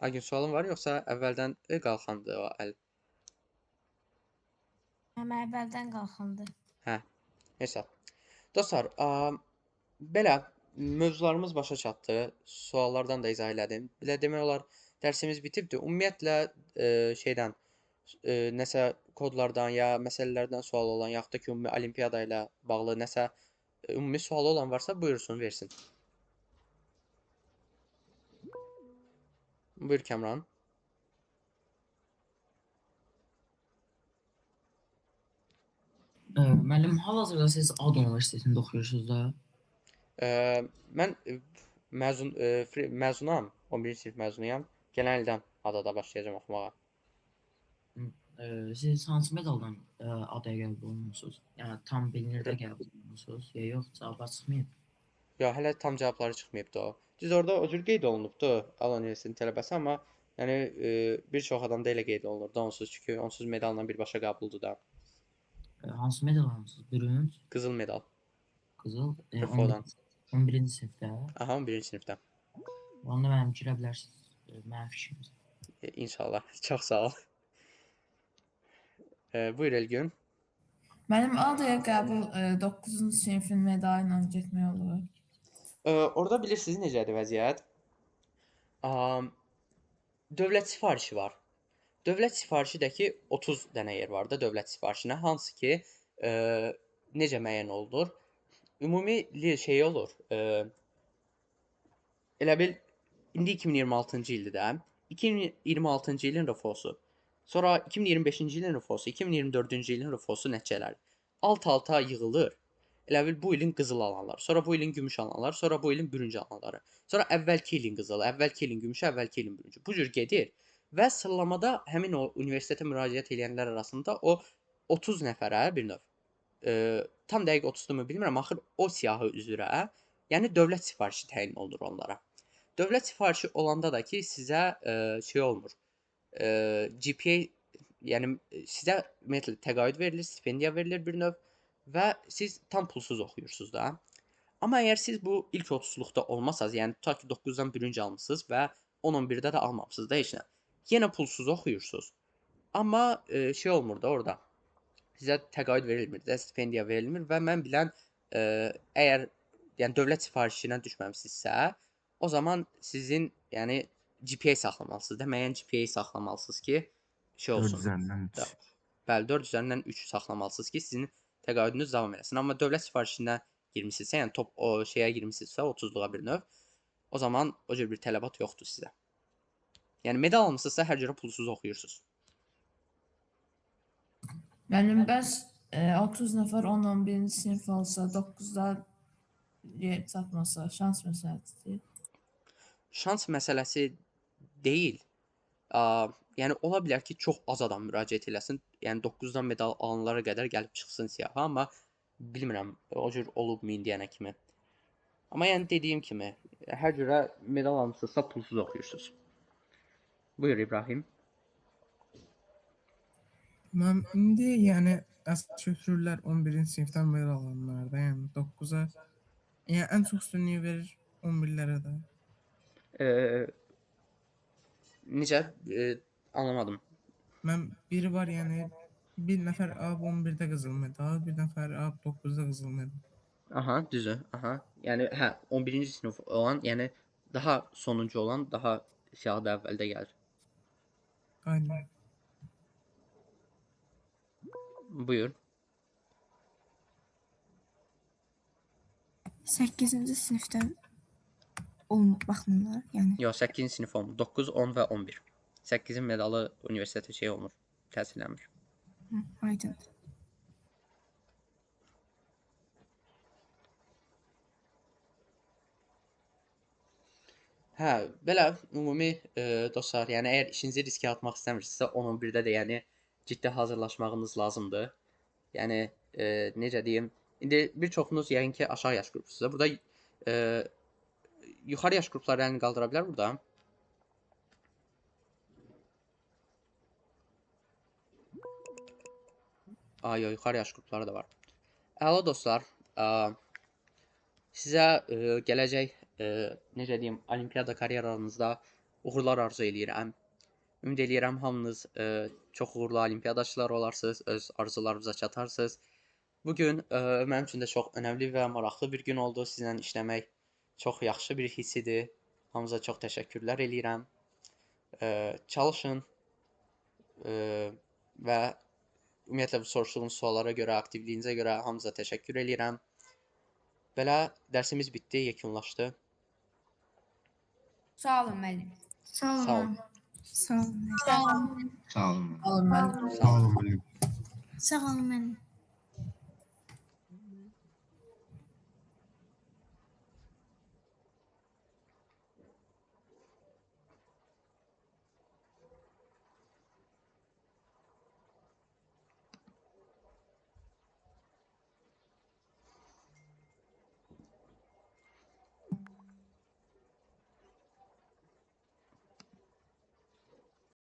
Aygün, sualın var yoxsa əvvəldən qalxandı o əl? Həm əvvəldən qalxandı. Hə, neysə. Dostlar, belə mövzularımız başa çatdı. Suallardan da izah elədim. Belə demək olar, dərsimiz bitibdir. Ümumiyyətlə, şeydən, nəsə kodlardan ya məsələlərdən sual olan, yaxud da ki, ümumi olimpiyada ilə bağlı nəsə ümumi sualı olan varsa, buyursun, versin. Buyur, Kəmran. Müəllim, hal-hazırda siz Ad Universitetində oxuyursunuz da? Mən məzunam, 11-ci sinif məzunuyam. Gələn ildən Adada başlayacağam oxumağa. Siz hansı medaldan adaya qəbul olunmusunuz? Yəni, tam bilinir də qəbul olunmusunuz? Ya yox, cavablar çıxmayıb? Yox, hələ tam cavabları çıxmayıbdı o. Düz orada o cür qeyd olunubdu Ad Universitetinin tələbəsi, amma yəni, bir çox adam da elə qeyd olunurdu onsuz, çünki onsuz medalla birbaşa qəbuldur da. Hansı medal almısınız? Bürünc? Qızıl medal. Qızıl? RFO-dan. 11-ci sinifdə? Aha, 11-ci sinifdə. Onda mənim girə bilərsiniz, mənim fikrimcə. İnşallah. Çox sağ ol. Buyur Elgün. Mənim Adaya qəbul 9-cu sinifin medalı ilə getmək olur. Orada bilirsiniz necədir vəziyyət? Dövlət sifarişi var. Dövlət sifarişi də ki, 30 dənə yer var da dövlət sifarişinə, hansı ki, necə müəyyən olunur? Ümumi şey olur. Elə bil, indi 2026-cı ildir də. 2026-cı ilin RFO-su. Sonra 2025-ci ilin RFO-su, 2024-cü ilin RFO-su nəticələri alt-alta yığılır. Elə bil, bu ilin qızıl alanlar, sonra bu ilin gümüş alanlar, sonra bu ilin bürünc alanları. Sonra əvvəlki ilin qızılı, əvvəlki ilin gümüşü, əvvəlki ilin bürüncü. Bu cür gedir və sıralamada həmin o universitetə müraciət edənlər arasında o 30 nəfərə bir növ, tam dəqiq 30-dumu bilmirəm, axır o siyahı üzrə, yəni dövlət sifarişi təyin olunur onlara. Dövlət sifarişi olanda da ki, sizə şey olmur, GPA, yəni sizə ümumiyyətlə təqaüd verilir, stipendiya verilir bir növ və siz tam pulsuz oxuyursunuz da. Amma əgər siz bu ilk 30-luqda olmasanız, yəni tutaq ki, 9-dan bürünc almısınız və 10-11-də də almamısınız da heç nə, yenə pulsuz oxuyursunuz. Amma şey olmur da orada, sizə təqaüd verilmir də, stipendiya verilmir və mən bilən, əgər yəni, dövlət sifarişinə düşməmisinizsə, o zaman sizin yəni, GPA saxlamalısınız da, müəyyən GPA saxlamalısınız ki, şey olsun. 4 üzərindən 3. Bəli, 4 üzərindən 3 saxlamalısınız ki, sizin təqaüdünüz davam eləsin. Amma dövlət sifarişinə girmisinizsə, yəni top o şeyə girmisinizsə, 30-luğa bir növ, O zaman o cür bir tələbat yoxdur sizə. Yəni medal almısınızsa hər cürə pulsuz oxuyursunuz. Mənim bəs 30 nəfər 10-11-ci sinif olsa, 9-da yer çatmasa, şans məsələsidir. Şans məsələsi deyil. Yəni ola bilər ki, çox az adam müraciət eləsin. Yəni 9-dan medal alanlara qədər gəlib çıxsın siyahı, amma bilmirəm o cür olubmu indiyənə kimi. Amma yəni dediyim kimi, hər cürə medal almısınızsa pulsuz oxuyursunuz. Buyur İbrahim. Mən indi yəni əsas götürürlər 11-ci sinifdən medal alanlarda, yəni 9-a yəni ən çox üstünlüyü verir 11-lərə də. Necə? Anlamadım. Mən biri var, yəni bir nəfər alıb 11-də qızıl medal, bir nəfər alıb 9-da qızıl medal. Aha, düzdür. Aha. Yəni hə, 11-ci sinif olan, yəni daha sonuncu olan daha siyahıda əvvəldə gəlir. Aynen. Buyur. 8-ci sinifdən olmur, baxmırlar. Yəni Yox, 8-ci sinif olmur. 9, 10 və 11. 8-in medalı universitetə şey olmur, təsirlənmir. Hı, aydındır. Hə, belə ümumi dostlar, yəni əgər işinizi riskə atmaq istəmirsinizsə, 10-11-də də yəni ciddi hazırlaşmağınız lazımdır. Yəni necə deyim, indi bir çoxunuz yəqin ki, aşağı yaş qrupusunuz. Burada yuxarı yaş qrupları əlini qaldıra bilər burada. Ay, yox, yuxarı yaş qrupları da var. Əla dostlar, sizə gələcək necə deyim, olimpiyada karyeranızda uğurlar arzu eləyirəm. Ümid eləyirəm hamınız çox uğurlu olimpiyadaçılar olarsınız, öz arzularınıza çatarsınız. Bu gün mənim üçün də çox önəmli və maraqlı bir gün oldu. Sizinlə işləmək çox yaxşı bir hiss idi. Hamınıza çox təşəkkürlər eləyirəm. Çalışın və ümumiyyətlə bu soruşduğunuz suallara görə, aktivliyinizə görə hamınıza təşəkkür eləyirəm. Belə dərsimiz bitdi, yekunlaşdı. Sağ olun müəllim. Sağ olun. Sağ olun. Sağ olun. Sağ olun. Sağ olun müəllim. Sağ olun müəllim. Sağ olun müəllim.